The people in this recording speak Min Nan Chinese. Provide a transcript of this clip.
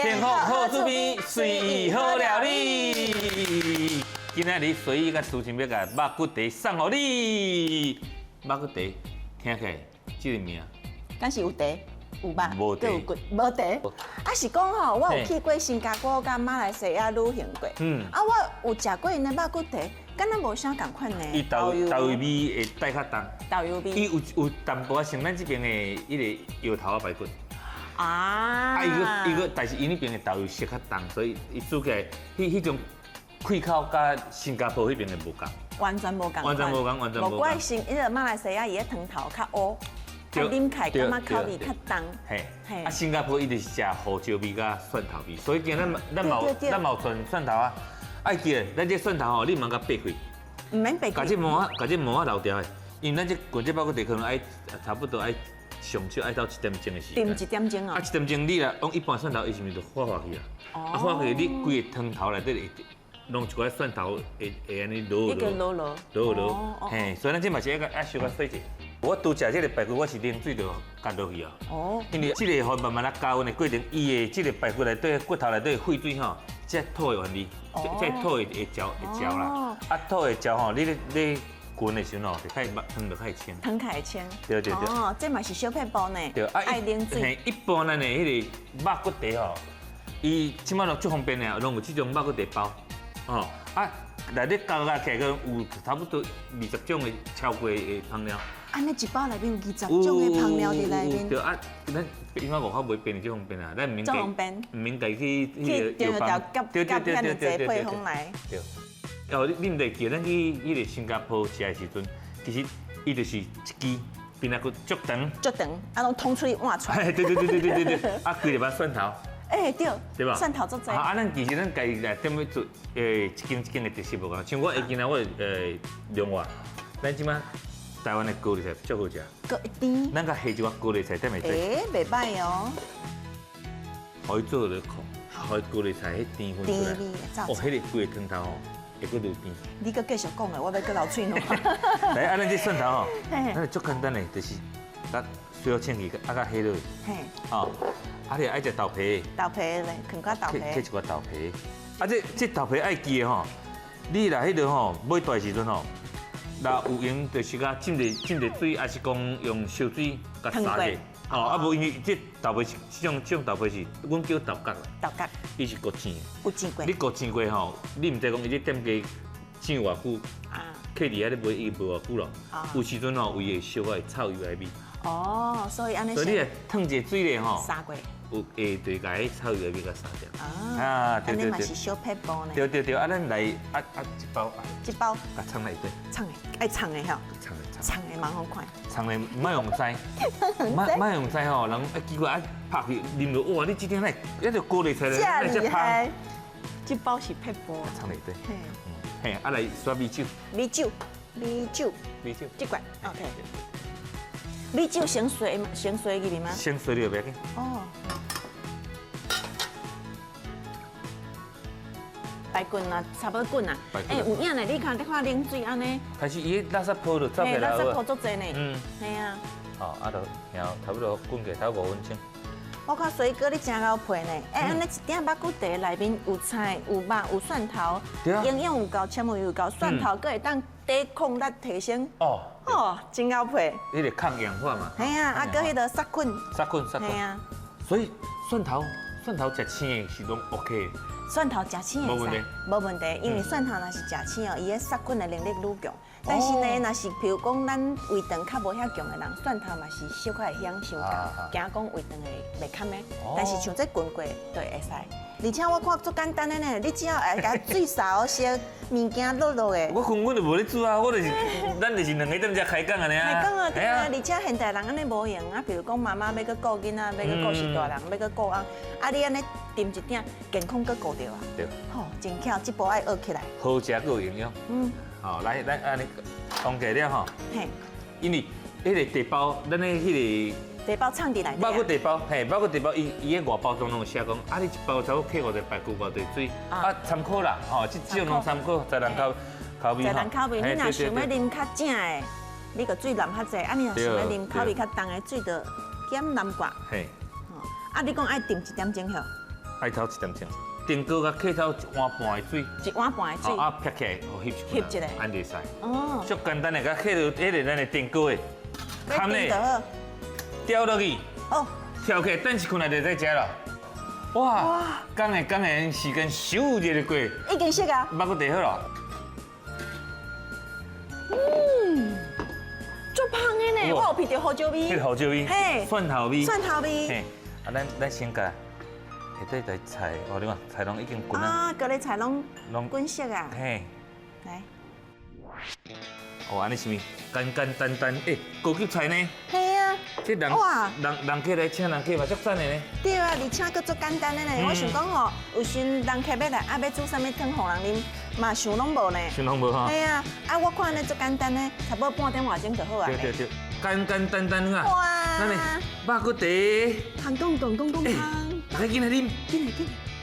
幸福好滋味，随意好料理。今仔日随意佮苏青欲共肉骨茶送予你。肉骨茶聽起來這个名，敢是有茶有肉，無茶閣有骨，無茶。啊是講吼，我有去過新加坡佮馬來西亞旅行過。啊，我有食過𪜶的肉骨茶，敢若無啥仝款呢。伊豆豆油味會帶較重，豆油味。伊有淡薄仔像咱這邊的彼个搖頭仔排骨。啊，伊閣，但是伊那邊的豆油色較重，所以伊煮起來，彼種氣口佮新加坡彼邊的無仝。完全無仝。完全無仝，完全無仝。無怪新，彼个馬來西亞伊的湯頭較烏，較啉起來感覺口味較重。嘿，啊，新加坡伊就是食胡椒味佮蒜頭味，所以今咱咱嘛有咱嘛有蒜蒜頭啊。愛記得，咱這蒜頭吼，你毋通共掰開。毋免掰開。共這膜仔，共這膜仔留牢的，因為咱這滾這肉骨茶可能愛差不多愛上少愛到一點鐘的時間。沉一點鐘哦。啊，一點鐘你若用一般蒜頭，伊是毋是就化化去啊？啊，化去你規个湯頭內底會攏一寡蒜頭會按呢落落落落落，嘿，所以咱這嘛是愛愛小可洗者。我拄食這个排骨，我是冷水就加落去啊。因為這个予慢慢仔加溫的過程，伊的這个排骨內底骨頭內底血水吼，這土的原理，這土會焦會焦啦。啊，土會焦吼，你咧滾的時陣吼，就較湯就較會清。湯較會清。對對對。哦，這嘛是小撇步呢。對，啊，愛冷水。嘿，一般咱的彼个肉骨茶吼，伊這擺攏足方便的，攏有這種肉骨茶包。哦，啊，內底加加起來，有差不多20種的超過的香料。按呢一包內面有20種的香料佇內面。對啊，咱因為外口買便利足方便啊，咱毋免足方便，毋免家己去去藥房夾夾遐爾濟配方來。對。哦，你毋得記，咱去彼个新加坡食的時陣，其實伊就是一支邊仔骨足長。足長，啊，攏通出去換出來。對對對對對對對，啊，規粒仔蒜頭。欸對，對吧？蒜頭足濟。啊，咱其實咱家己來踮咧做，一間一間的特色無仝。像我會記得我另外，咱這擺台灣的高麗菜足好食。閣會甜。咱共下一寡高麗菜踮內底。欸，袂䆀哦。予伊做落焢，予伊高麗菜彼甜分出來。哦，彼个規个湯頭吼，會閣愈甜。你閣繼續講的，我欲閣流喙瀾。來，啊，咱這蒜頭吼，咱足簡單的，就是共水予清氣，啊，共下落去。嘿。哦。啊，你愛食豆皮？豆皮咧，囥寡豆皮。切一寡豆皮。啊，這豆皮愛記的吼，你若彼个吼買大時陣吼，若有閒就是共浸者浸者水，抑是講用燒水共灑者。吼，啊無因為這豆皮是這種豆皮是，阮叫豆角啦。豆角。伊是焗煎的。有煎過。你焗煎過吼，你毋知講伊這店家煎偌久，客佇遐咧賣伊無偌久咯。有時陣吼，伊會小可會臭油的味。哦，所以按呢。所以你若燙一下水咧吼，灑過。有會對共彼臭油的味共灑掉。啊，對對對。按呢嘛是小撇步呢。對對對，啊，咱來啊啊一包。一包。共藏內底。藏的，愛藏的吼。藏的。藏的蠻好看。藏的莫予人知，莫予人知吼，人啊奇怪啊拍開啉落，哇！你這鼎哪會遐高麗菜咧？這厲害。這包是撇步。藏內底。嘿，啊來刷米酒。米酒，米酒。米酒。這罐，OK。米酒先洗，先洗入去嗎？先洗了袂要緊。哦。排骨啊，差不多滾啊。欸，有影呢，你看你看冷水按呢。開始伊垃圾泡就走起來。垃圾泡足濟呢。嗯。嘿啊。好，啊，就然後差不多滾過頭5分鐘。我看水哥你真𠢕配呢，欸，按呢一鼎肉骨茶內面有菜、有肉、有蒜頭，營養有夠，纖維有夠，蒜頭閣會當抵抗力提升。哦。哦，真𠢕配。彼个抗氧化嘛。嘿啊，啊，閣彼个殺菌。殺菌，殺菌。嘿啊。所以蒜頭，蒜頭食青的是攏 OK。蒜頭食青會使，無問題，因為蒜頭若是食青哦，伊的殺菌的能力愈強。但是呢，若是比如講咱胃腸較無遐強的人，蒜頭嘛是小可會響傷重，驚講胃腸會袂堪的。但是像這滾過就會使。而且我看足簡單的呢，你只要會共水灑好些物件落落的。我根本就無咧煮啊，我就是，咱就是兩个踮遮開講按呢啊。開講啊，對啊。而且現代人按呢無閒啊，比如講媽媽欲閣顧囡仔，欲閣顧序大人，欲閣顧翁，啊你按呢斟一鼎，健康閣顧著啊。對。吼，真巧，這步愛學起來。好食閣有營養。嗯。好，來，咱按呢講過了吼。嘿。因為彼个茶包，咱的彼个。茶包藏佇內底。肉骨茶包，嘿，肉骨茶包，伊的外包裝攏有寫講，啊，你一包差不多客偌濟排骨，偌濟水，啊，參考啦，吼，這種攏參考，十人口口味十人口味，你若想欲啉較正的，你就水淋較濟；啊，你若想欲啉口味較重的，水就減南瓜。嘿。啊，你講愛沉一點鐘吼？愛頭一點鐘，甜糕佮客頭一碗半的水，一碗半的水，啊，撇起來，翕一翕一下，按就使。哦，足簡單的，佮客到彼个咱的甜糕的，含咧掉落去，哦，跳起來等一困來就在食了。哇！講的講的時間咻一下過，已經熟啊，肉骨茶好了。嗯，足芳的呢，我有聞著胡椒味，彼胡椒味，嘿，蒜頭味，蒜頭味。嘿，啊，咱先共下底的菜，哦，你看菜攏已經滾啊，啊，閣咧菜攏滾熟啊，嘿，來。哦，按呢是毋？簡簡單單，欸，高級菜呢？嘿啊！這人哇，人客來請人客嘛，足讚的呢。對啊，而且閣足簡單的呢。我想講吼，有時人客欲來，啊，欲煮啥物湯予人啉，嘛想攏無呢。想攏無吼。嘿啊，啊，我看按呢足簡單呢，差不多半點外鐘就好啊。對對對，簡簡單單啊。哇！咱的肉骨茶。湯講講講講湯。來，緊來啉。緊來緊來。